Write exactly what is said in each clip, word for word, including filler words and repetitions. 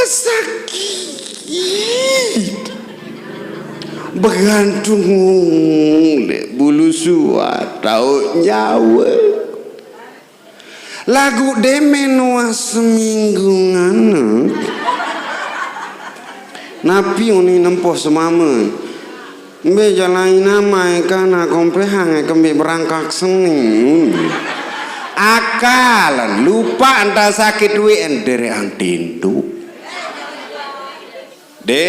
Sakit. Begantung lek bulu suat, tau nyawa. Lagu demen wah seminggu nganu. Napi uni nempoh semama? Mbe jalai nama e kana komplehang e kembe berangkak seni. Akal lupa anta sakit wi en derean tintu. De,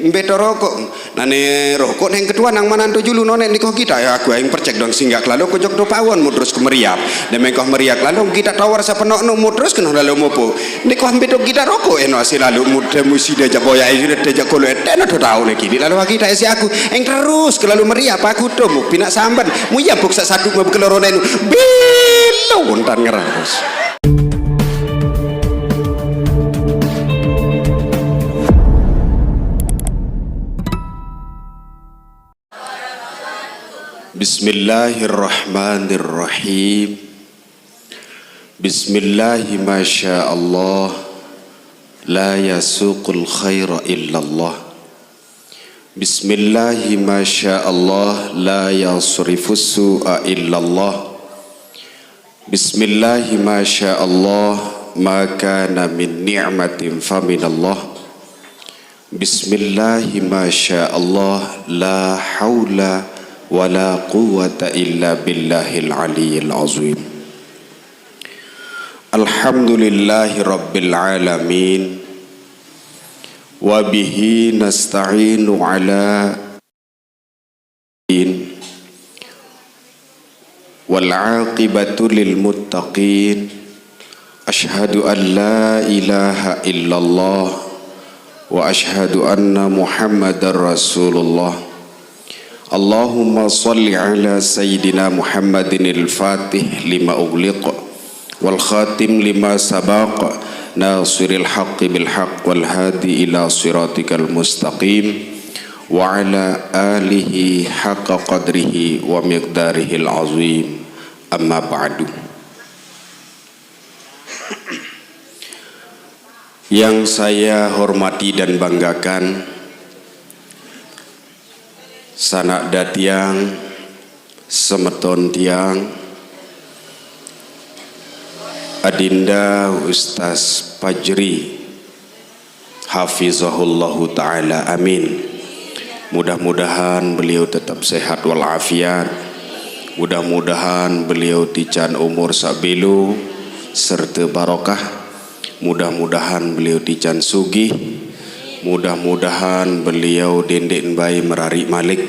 mbe to rokok. Nane rokok neng ketua nang manan to julu nonek nikoh kita ya aku aing percek dong singgah kelalo ko jok do pawon mudrus ke meriap. De mengkoh meriap lalu kita tawar sapenok no mudrus kena lalu mopo. Nikoh mbe to kita rokok eno asi lalu muda musida jak boya aing sudah dejak kolo eteno to tahu ne kini lalu kita esi aku. Eng terus ke lalu meriap aku to mu pinak samban. Mu ya buksa satu mau kelorone nu. Bilo untan ngerangus. Bismillahirrahmanirrahim. Bismillahi masya Allah, la yasuqul khaira illallah. Bismillahi masya Allah, la yasrifus su'a illallah. Bismillahi masya Allah, ma kana min ni'matin faminallah. Bismillahi masya Allah, la haula wa la quwwata illa billahil aliyil azim. Alhamdulillahi rabbil alamin. Wa bihi nasta'inu ala din. Wal aqibatu lil muttaqin. Asyhadu an la ilaha illallah wa asyhadu anna Muhammadar Rasulullah. Allahumma salli ala Sayyidina Muhammadin al-Fatih lima ughliq wal khatim lima sabaq nasiril haqqi bil haqq wal hadi ila siratikal mustaqim wa ala alihi haqqa qadrihi wa miqdarihil azim. Amma ba'du. Yang saya hormati dan banggakan, sanak datiang, semeton tiang, Adinda Ustaz Pajri, hafizahullahu ta'ala, amin. Mudah-mudahan beliau tetap sehat walafiat. Mudah-mudahan beliau tican umur sabelu serta barokah. Mudah-mudahan beliau tican sugih. Mudah-mudahan beliau dendek bae merarik malik.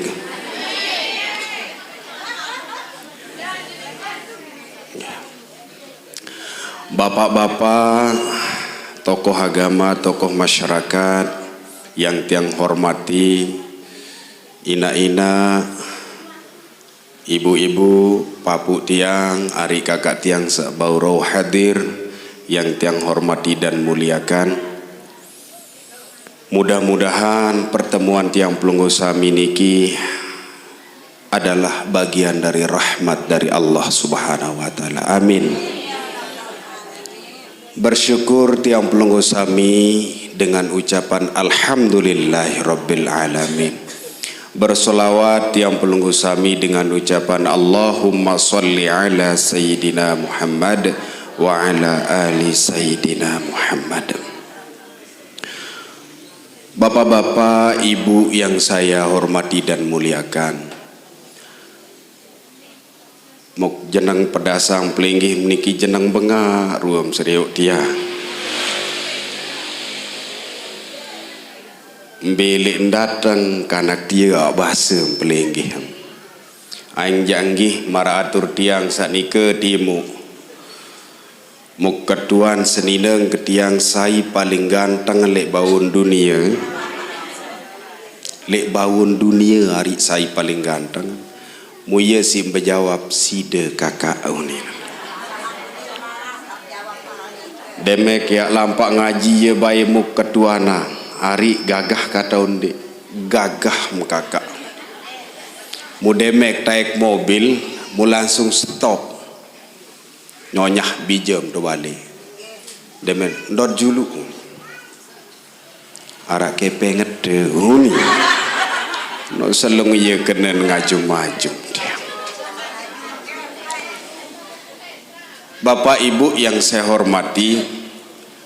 Bapak-bapak, tokoh agama, tokoh masyarakat yang tiang hormati, ina-ina, ibu-ibu, papu tiang, ari kakak tiang sebau rauh hadir yang tiang hormati dan muliakan. Mudah-mudahan pertemuan tiang pelungguh sami niki adalah bagian dari rahmat dari Allah Subhanahu wa taala. Amin. Bersyukur tiang pelungguh sami dengan ucapan alhamdulillahirabbil alamin. Bersolawat tiang pelungguh sami dengan ucapan Allahumma salli ala Sayyidina Muhammad wa ala ali Sayyidina Muhammad. Bapak-bapak, ibu yang saya hormati dan muliakan, muk jeneng pedasang pelinggih meniki jeneng bengak ruam seriuk tiang. Mbilik dateng kanak tia bahasa pelinggih. Aing janggih mara atur tiang sanika timu. Muk ketuan senineng ke tiang sai paling ganteng lek baun dunia. Lek baun dunia ari sai paling ganteng. Muya si bejawab sida kakak unin. Demek yak lampak ngaji ye bae muk ketuana. Ari gagah kata undik. Gagah mekakak. Mu demek taek mobil, mu langsung stop. Nyonyah bijem tu balik. Demen, ndot julu. Araq kepeng ngede uni. No selung iya kenen ngajum-ajum dia. Bapak Ibu yang saya hormati,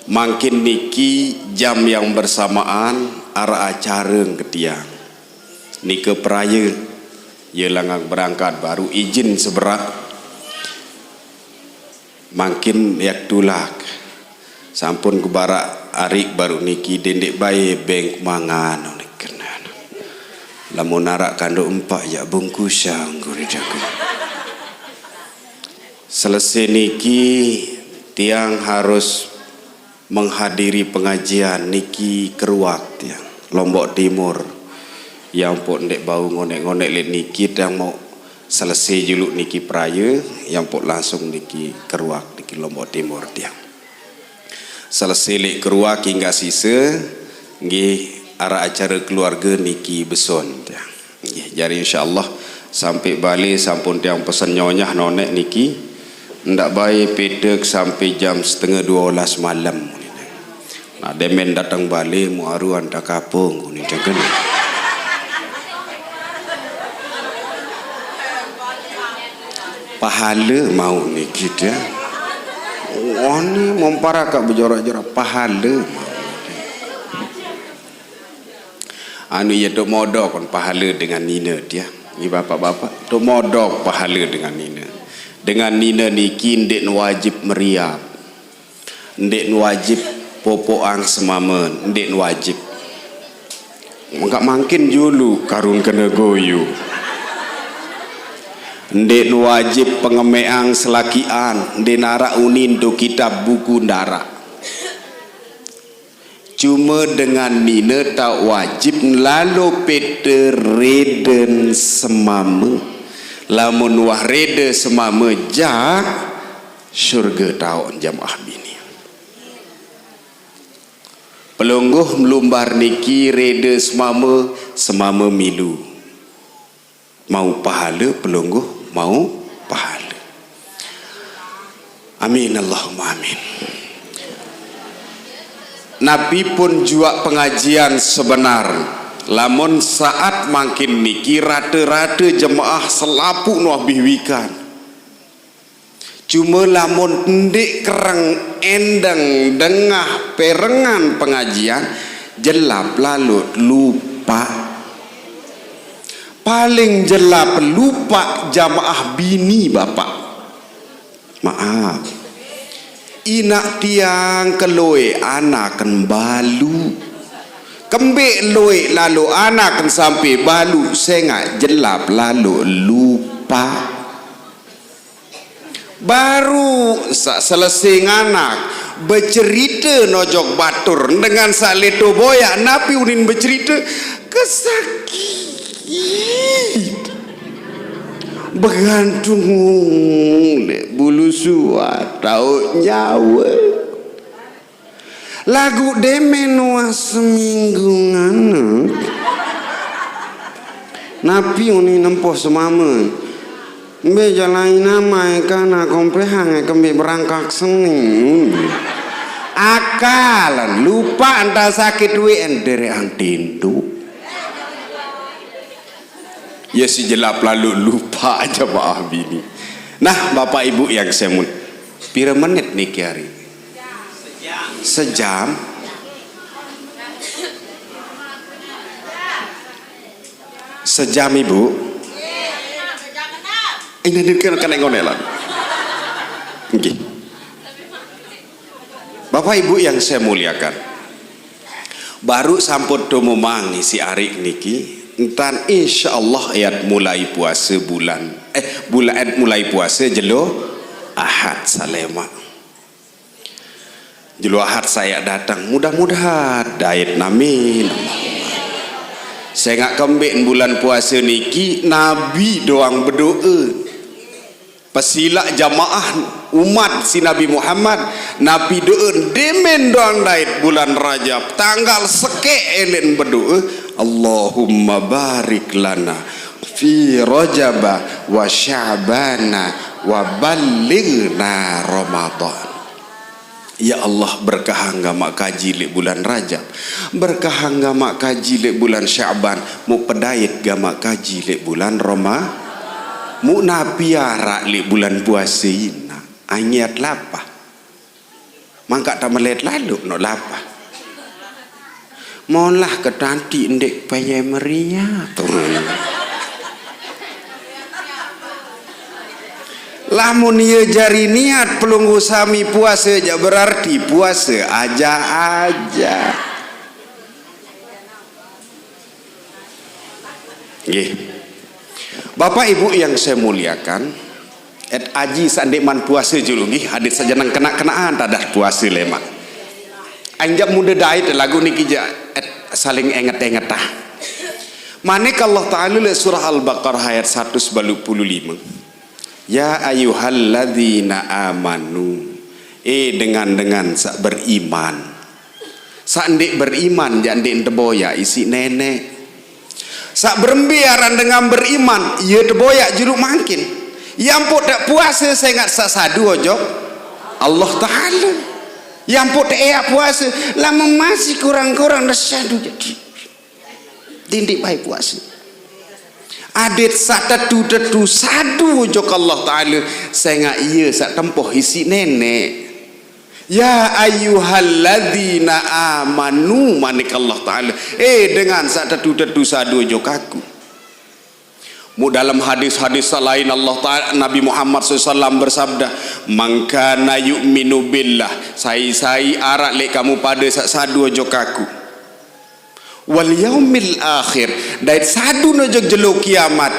mangkin niki jam yang bersamaan araq acara ngetiang. Nike peraye, ye langang berangkat baru izin seberaq. Mangkin yak tulak. Sampun kebaraq ariq baru niki dendeq bae beng mangan nike. Lamun araq kanduk empaq yak bungkusang guri jago. Selesai niki tiang harus menghadiri pengajian niki keruak tiang Lombok Timur. Yang pok ndeq bau ngoneq-ngoneq leq niki tiang mau selesai juluq niki peraye, yang pok langsung niki keruak niki Lombok Timur tiang. Selesai leq keruak inggah sise, nggih araq acara keluarge niki besun tiang. Nggih, jari insyaallah sampai bale sampun tiang pesen nyonyah noneq niki, ndaq bae peteq sampai jam setengah dua belas malam. Nah, demen dateng bale muaruan tak kapung kuni degen. Pahale mau niki dia. Wah, ni momparakaq bejorak-jorak pahale mau. Anu, iya, tok modok kon pahale dengan nine dia. Ni bapak-bapak, tok modok pahale dengan nine. Dengan nine niki ndeq wajib meriap. Ndeq wajib popoqang semame, ndeq wajib. Mengkaq mangkin julu karun kene goyu. Ndeq wajib pengemeqang selakian, ndeq naraq unin do kitab buku ndaraq. Cume dengan nine taoq wajib lalo pete reden semame. Lamun wah rede semame jah, surge taoq jamaah bini. Pelungguh melumbar niki rede semame, semame milu. Mau pahale pelungguh, mau pahale. Amin, Allahumma amin. Napi pun juaq pengajian sebenar, lamun saat mangkin niki rate-rate jemaah selapuq nuah bih wikan. Cume lamun ndeq kereng endeng dengah perengan pengajian, jelap laluq lupaq. Paling jelap lupaq jamaah bini, Bapak. Maaf. Inaq tiang keloe anaken baluq. Kembeq loeq laluq anaken sampe baluq, sengaq jelap laluq lupaq. Baru saq selese nganak, becerite nojok batur, dengan saq leto boyaq napi unin becerite? Kesakit. Begantung leq bulu suat, taoq nyawe. Laguq demen nuah seminggu nganak. Napi unin nempoh semame? Mbe jalain amae kana kompehang kembe berangkat seni. Akal, lupaq entah sakit we enderean tintu. Ya si jelap laluq lupaq jamaah bini. Nah, Bapak Ibu yang saya mul-, pire menit niki hari? Sejam? Sejam, Ibu? Ini dia kena, kena ngonelan. Nggih. Bapak Ibu yang saya muliakan, baru sampun tumumang isi arik niki, entan insyaallah ayat mulai puase bulan, eh, bulan, ayat mulai puase jelo Ahad saq lemaq. Jelo Ahad saq ayat dateng, mudah-mudahan dait, amin. Sengaq kembeq bulan puase niki Nabi doang bedoe. Pesilaq jamaah umat si Nabi Muhammad, Nabi doe demen doang dait bulan Rajab, tanggal sekeq eleqn bedoe, Allahumma barik lana fi Rajaba wa Sya'bana wa ballighna Ramadan. Ya Allah, berkahang gamaq kaji leq bulan Rajab. Berkahang gamaq kaji leq bulan Sya'ban. Muq pedait gamaq kaji leq bulan Roma-, muq napi araq leq bulan puase inaq. Angiat lapah. Mangkaq tamelet laluq noq lapah. Molah ketanti ndeq peye meriah. Lamun ie jari niat pelungguh sami puase jaq, berarti puase aja-aja. Nggih. Bapak Ibu yang saya muliakan, et aji saq ndeqman puase julu nggih, adeq saq jeneng kenaq-kenaqan tadah puase lemaq. Anjaq mude dait laguq niki jaq et saling enget-enget ah. Manik Allah Ta'ala leq surah Al-Baqarah ayat seratus baluq puluh lime. Ya ayyuhalladzina amanu. Eh, dengan-dengan saq beriman. Saq ndeq beriman, jaq ndeq teboyaq isiq neneq. Saq berembe aran dengan beriman, ie teboyaq juluq mangkin. Ie ampoq tepuase sengaq saq sadu ojok Allah Ta'ala. Ie ampoq teeaq puase, lamun masih kurang-kurang dah sadu jaq. Tindik bae puase. Adeq saq tetu-tetu sadu ojok Allah Ta'ala, sengaq ie saq tempoh isiq neneq. Ya ayyuhalladzina amanu, manik Allah Ta'ala. Eh, dengan saq tetu-tetu sadu ojok aku. Muq dalam hadis-hadis saq lain Allah Ta'ala, Nabi Muhammad sallallahu alaihi wasallam bersabda, "Man kana yu'minu billah," sai-sai araq leq kamu pade saq sadu ojok aku. "Wal yaumil akhir," dait sadu ojok jelo kiamat.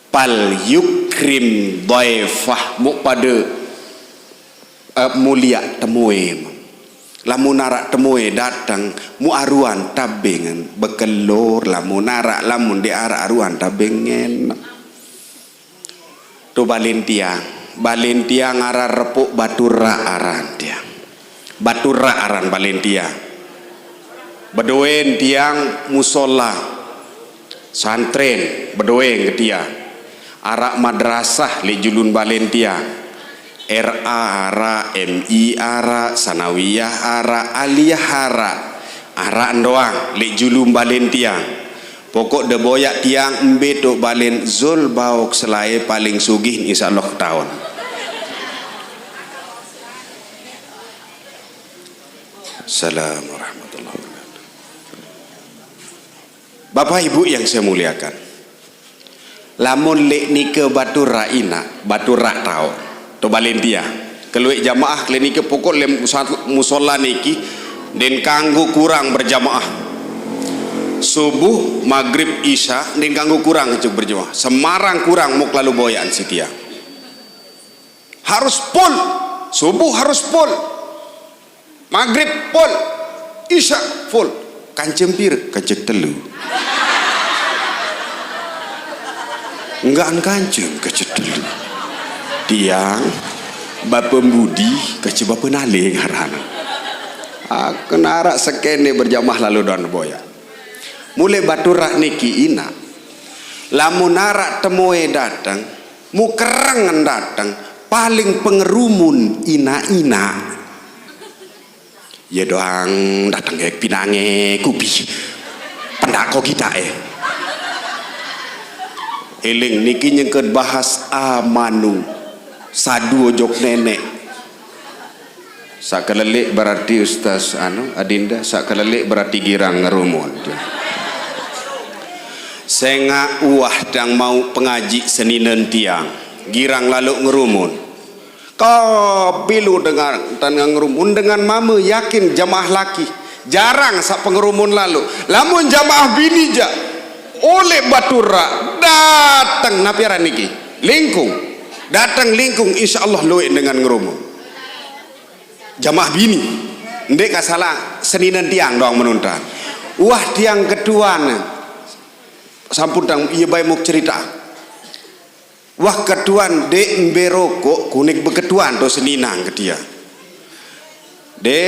"Fal yukrim dhaifah," muq pade, eh, muliaq temue. Lamun araq temue dateng, muq aruan tabeng bekelor, lamun araq, lamun ndeq araq aruan tabeng ngeneq. To balen tiang. Balen tiang aran repoq Baturaq aran tiang. Baturaq aran balen tiang. Bedoen tiang musola. Santren, bedoen tiang. Araq madrasah leq julun balen tiang. R A araq, M I araq, sanawiyah araq, aliyah araq. Araq ndoang leq julun balen tiang. Pokok de boyaq tiang mbe toq balen Zul Baok selae paling sugih, insyaallah, taun. Assalamualaikum warahmatullahi wabarakatuh. Bapak Ibu yang saya muliakan, lamun leq nike Baturaq inaq, Baturaq taoq, to balen tiang. Kelueq jamaah leq nike pokok leq musa-, musola niki, ndeqn kanggo kurang berjamaah. Subuh, magrib, isya, ndeqn kanggo kurang kance berjamaah. Semarang kurang muq lalo boyaqn siq tiang. Harus full. Subuh harus full. Magrib full, Isya full. Kance pire? Kance telu. Enggak kance, kance telu. Tiang, Bapak Budi, kance Bapak Nale ngaran. Aku naraq sekene berjamaah lalo doang boyaq. Mule Baturaq niki inaq. Lamun araq temue dateng, muq kerengen dateng, paling pengerumun inaq-inaq. Ye doang dateng pinange kupi. Pendaq ko gitaq e. Eling niki nyengket bahas amanu. Sadu ojok neneq. Saq keleleq berarti Ustaz, anu, Adinda, saq keleleq berarti girang ngerumun. Sengaq uah tiang mauq pengaji seninen tiang, girang laloq ngerumun. Kapilu dengan tan ngerumun dengan mame yakin jamaah laki. Jarang saq pengerumun laloq. Lamun jamaah bini jaq, oleq Baturaq, dateng napi aran niki? Lingkung. Dateng Lingkung, insyaallah lueq dengan ngerumun. Jamaah bini. Ndeq kasalah, seninen tiang doang menuntan. Wah, tiang ketuan. Sampun tang, ie bae muq cerita. Wah, ketuan ndeq mbe rokok, kuning beketuan to seninang ke tiang. De,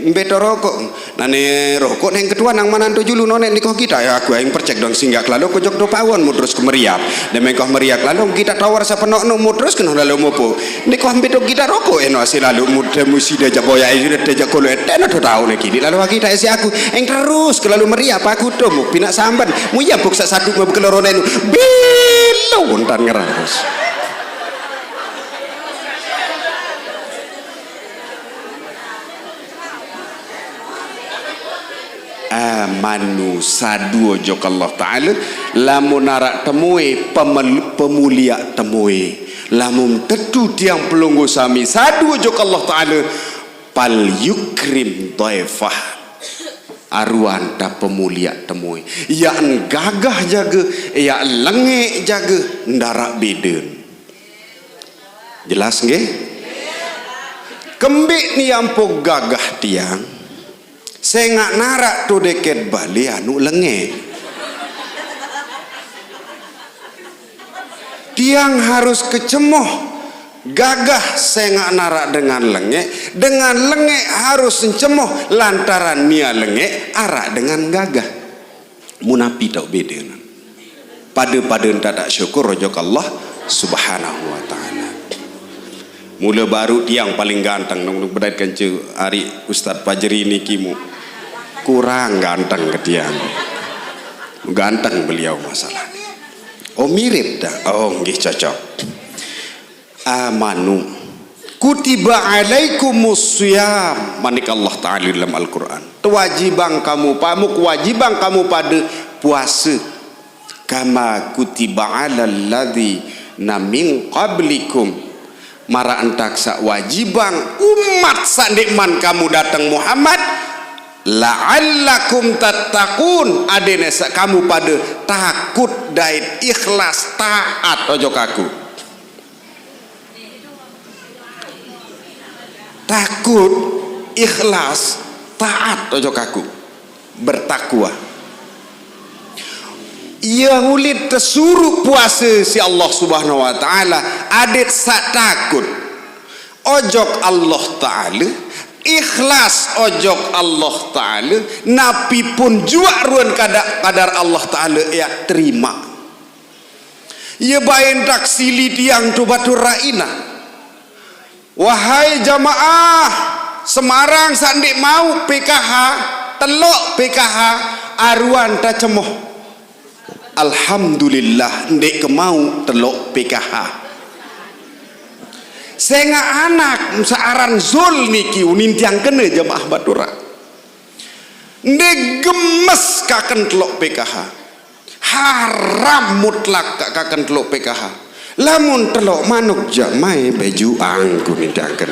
mbe to rokok. Nane rokok neng ketua nang manan to julu none niko kita ya aku aing percek dong singgah kelalo kojok to pawon mudrus ke meriap. De mengkoh meriap lalu kita tawar sapenok no mudrus kena lalu mopo. Niko mbe to kita rokok eno asi lalu muda musida ja boya ayu de ja kolo etena to tahu ne kini lalu kita esi aku eng terus kelalu meriap aku to muk pinak samban. Muya buk sak satu mbe kelorone nu. Bilo untan ngerangus. Amanu sadu ojok Allah Ta'ala, lamun arak temue pemel- pemulia temue, lamun tetu tiang pelunggu sami sadu ojok Allah Ta'ala, pal yukrim dhaifah. Aruan ta pemulia temue. Ya gagah jaga, ya lengek jaga, ndarak beden. Jelas nggih? Kembik ni ampo gagah tiang, sengak narak tu deket bali anu lenge. Tiang harus kecemoh gagah sengak narak dengan lenge, dengan lenge harus ncemoh lantaran nia lenge arak dengan gagah. Munapi tau beda nan. Pada-pada enta tak syukur rojok Allah Subhanahu wa Ta'ala. Mula baru tiang paling ganteng nung bedait kance ari Ustaz Fajri niki mu. Kurang ganteng ke tiang. Ganteng beliau masalah. Oh, mirip dah. Oh, nggih cocok. Amanu kutiba alaikumus siyam, manik Allah Ta'ala dalam Al-Quran. Tewajibang kamu pamu kewajibang kamu pada puasa. Kama kutiba alal ladzi na min qablikum, mara entak sak wajibang umat sak ndikman kamu datang Muhammad. La'allakum tattaqun, adene sak kamu pada takut dait ikhlas taat ojok aku. Takut, ikhlas, taat ojok aku. Bertakwa. Ia ulid tesuruh puasa si Allah Subhanahu wa Ta'ala, adet sak takut ojok Allah Ta'ala, ikhlas ojok Allah Ta'ala, napi pun juak ruan kadar Allah Ta'ala ia terima. Ia baen tak sili tiang tu batur raina. Wahai jamaah Semarang sak ndik mau P K H, telok P K H, aruan ta cemoh. Alhamdulillah ndik ke mau telok P K H. Sengak anak saaran Zul niki unin tiang kena jamaah batur rak. Nde gemes kaken telok P K H. Haram mutlak kak kaken telok P K H. Lamun telok manuk jamai bejuang ku nidangken.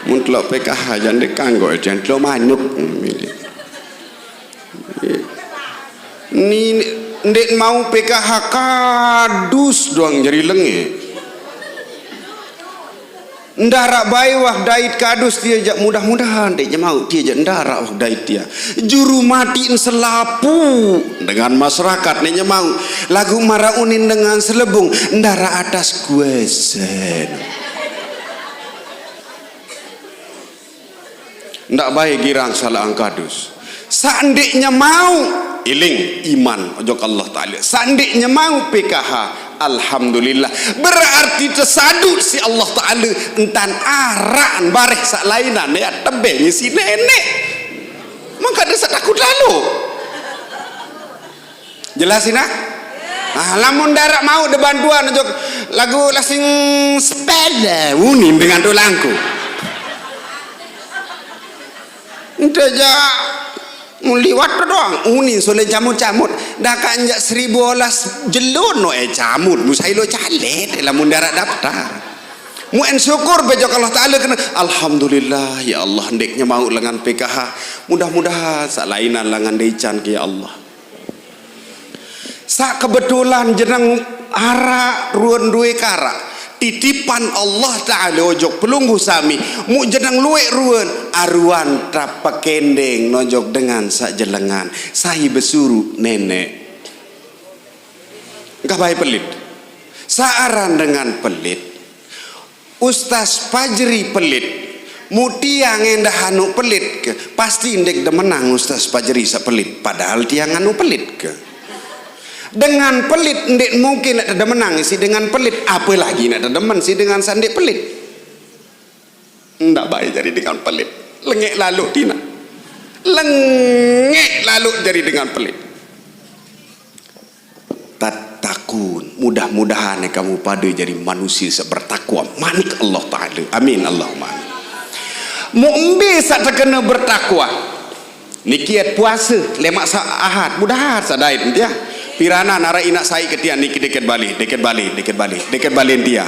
Mun telok P K H jan de kanggo jan telok manuk. Ni ndik mau P K H kadus doang jari lenge. Ndarak bae wah dait kadus tia jak mudah-mudahan dek nyemau tia jak ndarak wah dait tia. Juru mati en selapu dengan masyarakat nek nyemau. Lagu maraunin dengan selebung ndarak atas kuesen. Ndak bae girang salah angkadus. Seandiknya mau, iling iman ojok Allah Ta'ala. Seandiknya mau P K H, alhamdulillah. Berarti tersadu si Allah Ta'ala entan aran bareh sak lainan ya tebeng si nenek. Maka ada sak takut lalu. Jelas ina? Ah, lamun darak mau de bantuan ojok lagu lasing sepeda unin dengan tulangku. Ente ja mun liwat doang unin sole camut-camut. Dah kan jak seribu olas jelo no eh camut musai lo calet lamun darak daftar. Muen syukur bejok Allah Ta'ala kena. Alhamdulillah ya Allah ndeknya mau lengan P K H. Mudah-mudahan sak lainan lengan decan ke ya Allah. Sak kebetulan jeneng arak ruan due karak titipan Allah Ta'ala ojok pelungguh sami. Muk jeneng luek ruan aruan trap pekendeng nojok dengan sak jelengan sahi besuru nenek. Engkah bae pelit. Saaran dengan pelit. Ustaz Fajri pelit, mu tiang endah anu pelit ke, pasti ndek demenang Ustaz Fajri saq pelit, padahal tiang anu pelit ke. Dengan pelit ndek mungkin nak tedemenang si dengan pelit, apalagi nak tedemen si dengan saq ndeq pelit. Ndak baik jari dengan pelit. Lengek lalu tina. Lengek lalu jari dengan pelit. Tattaqun. Mudah-mudahan kamu pade jari manusie saq bertakwa. Manik Allah Taala. Amin, Allahumma amin. Mu mbe saq tekene bertakwa? Niki et puase, lemaq saq Ahad, mudahan saq dait entia. Piranan araq inaq sai ke tiang niki deket bale, deket bale, deket bale, deket bale entia.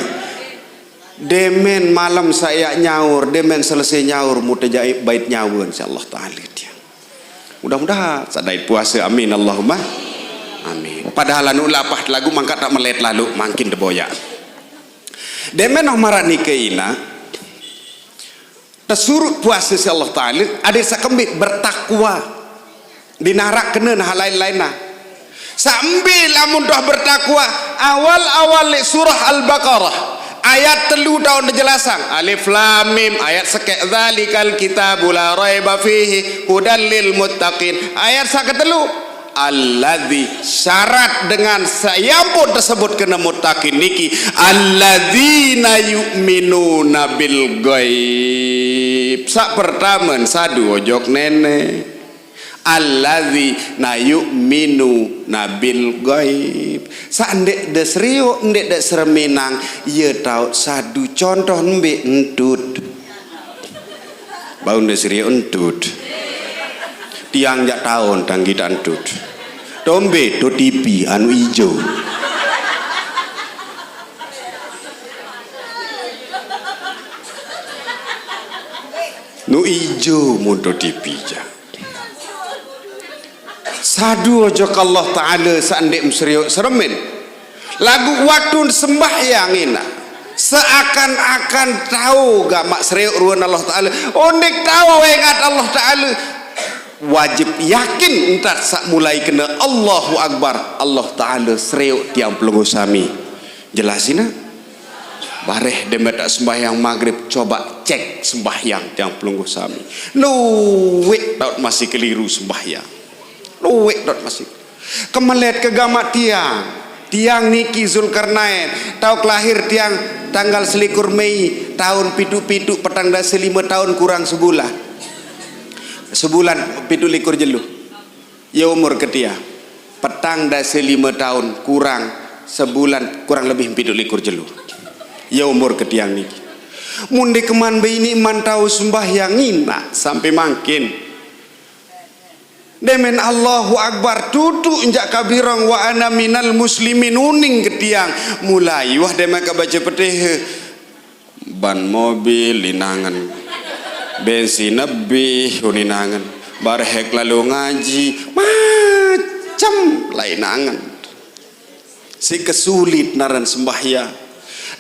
Demen malem saq yaq nyaur, demen selese nyaur, mu tejaiq bait nyawe, insyaallah taala tiang. Mudah-mudahan saq dait puase, amin, Allahumma amin. Padahal anu lapah lagu mangkat tak melet lalu, mangkin teboyaq. Demen noh maraq nike inaq, tesuruq puase siq Allah Taala, adeq saq kembeq bertakwa. Dinarak kene nah lain-lain nah. Saq mbe lamun doh bertakwa, awal-awal leq surah Al-Baqarah, ayat telu taoq tejelasang. Alif Lam Mim, ayat sekeq, "Dzalikal kitabu la raiba fihi hudal lil muttaqin." Ayat saq ketelu, alladzi, syarat dengan saq yampun tesebut kene muttaqin niki, alladzina yu'minuna bil ghaib. Saq pertame, sadu ojok nene. Alladzina yu'minuna bil ghaib. Saq ndeq de serioq, ndeq de sereminang, ye taoq sadu. Contoh mbe? Entut. Bau ndeq serioq entut. Tiang jaq taun tanggi tak entut. Tombe to T V anu ijo. Nu ijo mun to T V jaq. Sadu ojok Allah Taala saq ndeq meserioq seremin. Laguq waktu sembahyang inaq, seakan-akan tao gamaq serioq ruen Allah Taala. Ondeq tao engat Allah Taala. Wajib yakin entar saq mulai kene Allahu Akbar, Allah Taala serioq tiang pelungguh sami. Jelas inaq? Bareh demen tak sembahyang magrib, coba cek sembahyang tiang pelungguh sami. Lueq taoq masih keliru sembahyang. Lueq taoq masih. Kemelet ke gamaq tiang. Tiang niki Zulkarnain. Taoq lahir tiang tanggal selikur Mei taun pitu pitu, petang dase lime taun kurang sebulan. Sebulan pitu likur jelo. Ye umur ke tiang petang dase lime taun kurang sebulan, kurang lebih pitu likur jelo. Ye umur ke tiang niki. Mun ndeqman be iniq man tao sembahyang inaq sampe mangkin. Demen Allahu Akbar tutuq njaq kabirang wa ana minal muslimin, uning ke tiang. Mulai wah demen ke bace Petihe. Ban mobil inangen. Bensin nebih uninangen. Bareh lalo ngaji, macem lainangen. Siq kesulit naran sembahyang.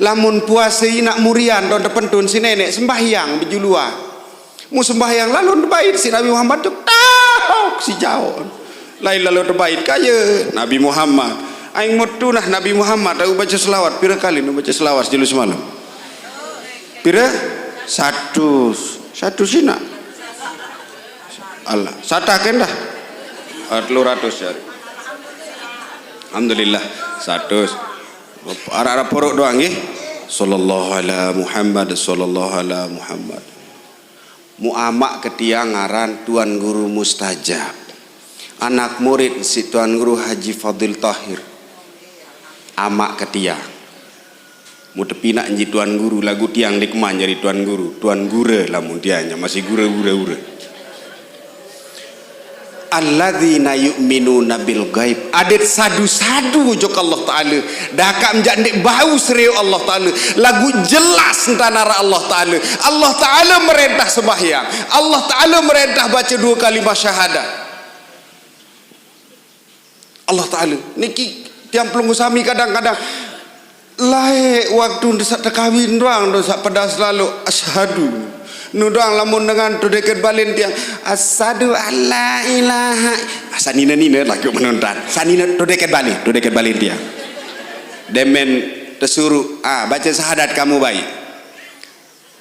Lamun puase inaq murian taoq tepentun siq neneq sembahyang bejuluan. Mu sembahyang lalo tebait siq Nabi Muhammad tu taoq siq jaoq. Lain lalo tebait kaye Nabi Muhammad. Aing metu nah Nabi Muhammad, taoq bace selawat. Pire kali nu bace selawat sejelo semalem? Pire? Satus. Satus inaq. Allah, sataken dah. Ah, telu ratus ya. Alhamdulillah, satus. Araq-araq poroq doang nggih. Sallallahu ala Muhammad, sallallahu ala Muhammad. Mu amaq ke tiang ngaran Tuan Guru Mustajab. Anak murid siq Tuan Guru Haji Fadil Tahir. Amaq ke tiang. Mu tepinaq nji Tuan Guru, laguq tiang ndeqman jari Tuan Guru. Tuan Gure lamun tiang, nyaq masih gure, gure, gure. Alladzina yu'minuna bil ghaib. Adeq sadu-sadu ojok Allah Taala. Dakaq menjaq ndeq bau serioq Allah Taala. Laguq jelas entan araq Allah Taala. Allah Taala merentah sembahyang. Allah Taala merentah bace due kalimah syahadat. Allah Taala. Niki tiang pelungguh sami kadang-kadang laeq waktu saq tekawin doang, do saq pedas lalo, asyhadu. Nu doang lamun dengan to deket balen tiang, asyhadu alla ilaha. Ah, sanine-nine laguq menontan. Sanine to deket balen, to deket balen tiang. Demen tesuruq, ah, bace syahadat kamu baik.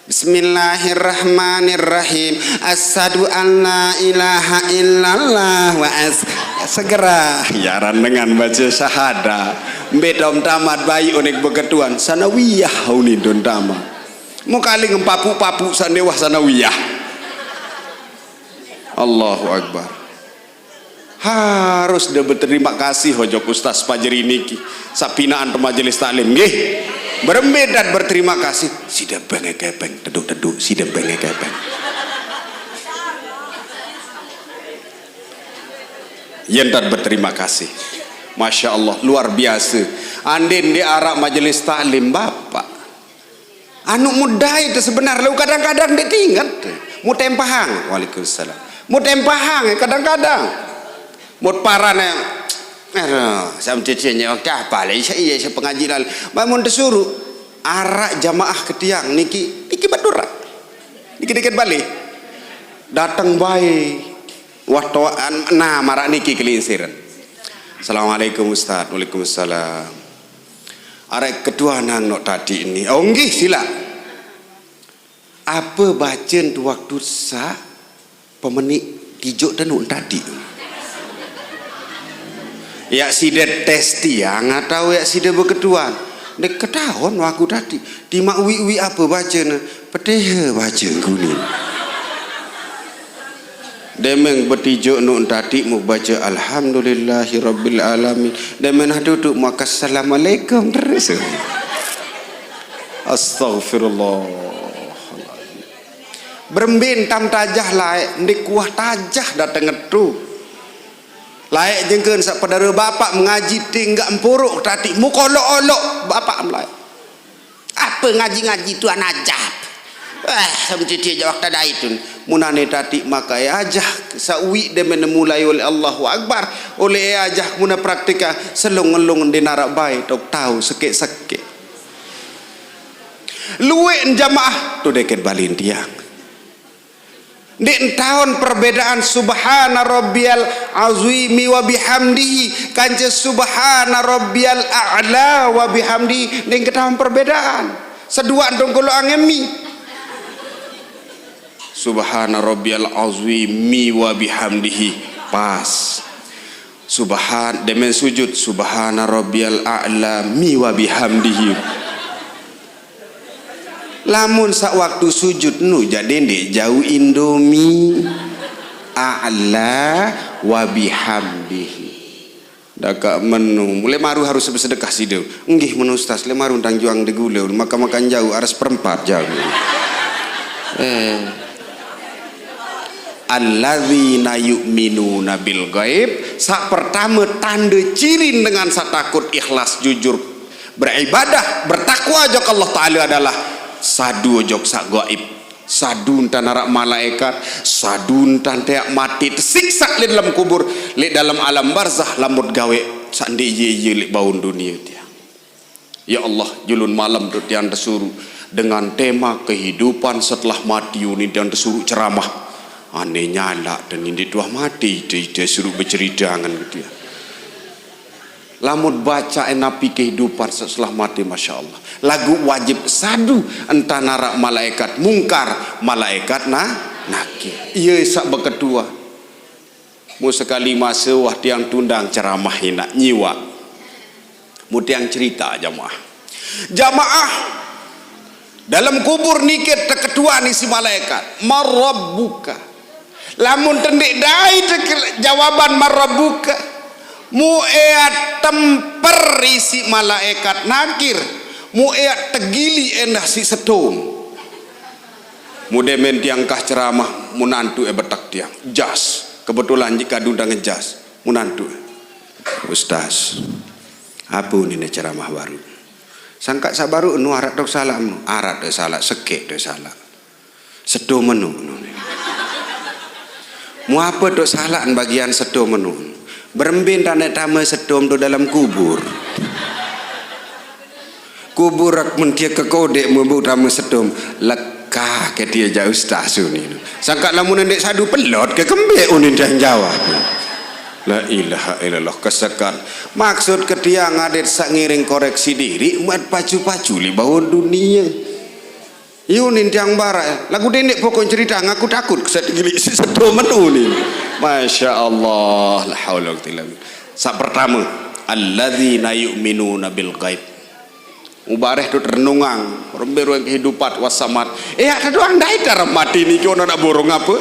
Bismillahirrahmanirrahim. Asyhadu an la ilaha illallah wa as-, segera. Ya, aran dengan baca syahadah. Mbe dom tamat baik onek beketuan. Sanawiyah unin dom tamat. Mau kaling papu-papu sandewah sanawiyah. Allahu Akbar. Harus de berterima kasih ojok Ustaz Pajeri niki. Sapinaan te majelis taklim nggih. Berembe dat berterima kasih. Sida bengekepeng, teduk-teduk, sida bengekepeng. Yen dat berterima kasih. Masya Allah, luar biasa. Andin di arak majelis taklim, Bapak. Anu mudai te sebenar lu kadang-kadang ndeq tinget. Mut tempahang. Waalaikumsalam. Mut tempahang kadang-kadang. Mut parane, aduh, sam cece nyewak dah balik saya iya saya pengaji lal. Bangun tesuruh arak jamaah ke tiang niki, niki betul rak. Niki dikit balik. Datang bae. Wah, toan, nah, marak niki kelinsiran. Assalamualaikum Ustaz. Waalaikumsalam. Arek ketua nang nok tadi ini. Oh, nggih, sila. Apa bacen tu waktu sa pemenik tijuk tenuk tadi? Yak sida tes tiang atau yak sida beketuan? Dek ketahuan aku tadi. Timak wi-wi apa bacen? Petehe bacen kuning. Demeng betijuk nuk tadi mu baca alhamdulillahirabbil alamin. Demeng nah duduk maka assalamualaikum terus. Astaghfirullah. Berembin tam tajah laek, ndik kuah tajah dateng ngetu. Laek jengken sak pedara bapak mengaji tinggak empuruk tadi, muka olok-olok bapak mulai. Apa ngaji-ngaji tuan ajab? Wah, samciti aja waktu ada itu. Munane tadi makai ajah, sawi de mulai oleh Allahu Akbar, oleh ajah muna praktika selung-ngelung di narak bai tok tahu sekek-sekek. Luwek jamaah tu deket balin tiang. Ndik entaun perbedaan subhana rabbiyal azimi wa bihamdihi kance subhana rabbiyal a'la wa bihamdihi. Ndik ketaun perbedaan. Seduak dongkolo angemi. Subhana rabbiyal azimi wa bihamdihi. Pas. Subhan, demen sujud. Subhana rabbiyal a'la mi wa bihamdihi. Lamun sak waktu sujud nu jadi ndik jauh Indomie. A'la wa bihamdihi. Dakak menu. Mulai maru harus bersedekah sido. Nggih menu Ustaz, le maru tang juang de gula. Makan-makan jauh aras perempat jauh. Eh. Alladzina yu'minuna bil ghaib. Sak pertama tanda cirin dengan sak takut ikhlas jujur beribadah, bertakwa jok Allah Ta'ala adalah sadu jok sak gaib. Sadu entan arak malaikat, sadu entan teak mati tesiksa le dalam kubur, le dalam alam barzah lamut gawe sak ndik ye ye le baun dunia dia. Ya Allah, julun malam tu tiang tesuruh dengan tema kehidupan setelah mati unin tiang tesuruh ceramah. Ane nyalak dan indik tuah mati, dia, dia suruh bercerita dengan dia. Lamun baca napi kehidupan setelah mati, Masya Allah. Lagu wajib sadu entan arak malaikat mungkar, malaikat na, nakir. Iya sak beketua. Mu sekali masa wah tiang tundang ceramah inak nyiwak. Mu tiang cerita jamaah. Jamaah dalam kubur nikit teketuan isi malaikat. Marabbuka. Lamun tendik dai teke-, jawaban marabbuka. Mu eat temper isi malaikat nakir. Mu eat tegili endah si setum. Mude men tiang kah ceramah, munantu e betak tiang. Jas. Kebetulan jika dundang jas. Munantu. Ustaz, apa nine ceramah baru? Sangkat sabaru nu arat dok salah mu. Arat dok salah, sekek dok salah. Sedo menu nu. Mu apa dok salah bagian sedo menu? Berembin tanek tama sedo tu dalam kubur. Kubur rak mentia ke kodek mubuk rame sedom. Lekah ke dia jauh stasiun ini. Sangka lamun ndek sadu pelot ke kembek unin dan jawab. La ilaha illallah kesekan. Maksud ke tiang adet sak ngiring koreksi diri mat pacu-pacu li bawon dunia. Yu nin tiang barak, eh. Lagu dendek pokok cerita ngaku takut keset gilik si sedo menu ni. Masya Allah, la haula wala quwwata illa billah. Sa pertama, alladzina yu'minuna bil ghaib. Ubareh tu renungang, rembe ruang kehidupan wasamat. Eh, ada doang dai dalam mati ni kau nak borong apa?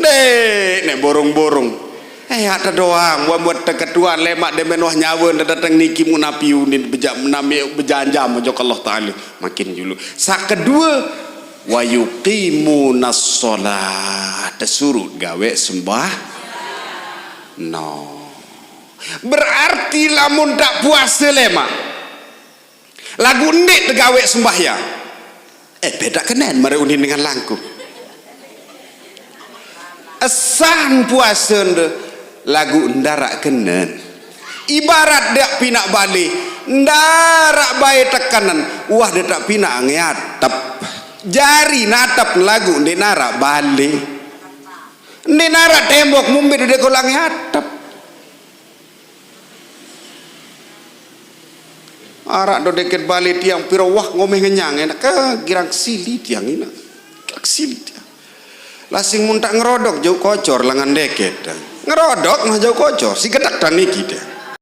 Dek, nek borong-borong. Eh, ada doang, buat buat teketuan lemak demen wah nyawa nda datang niki munapi unin beja menami bejanja majok Allah Taala. Makin dulu. Sa kedua, wa yuqimunas shalah. Tesurut gawe sembah. No. Berarti lamun tak puasa lemak. Lagu ndik tegawe sembahyang. Eh, beda kenen mari unin dengan langku. Esan puasa nde lagu ndarak kenen. Ibarat dak pinak balik, ndarak bae tekanan, wah dak pinak ngeatep. Jari natep lagu ndik narak balik. Ndik narak tembok mumbit udah kolang ngeatep. Arak do deket balik tiang piro wah ngomeh ngenyang enak ke girang sili tiang ina. Girang sili tiang. Lasing mun tak ngerodok jauh kocor lengan deket. Ngerodok mah jauh kocor, si gedak tan niki tiang.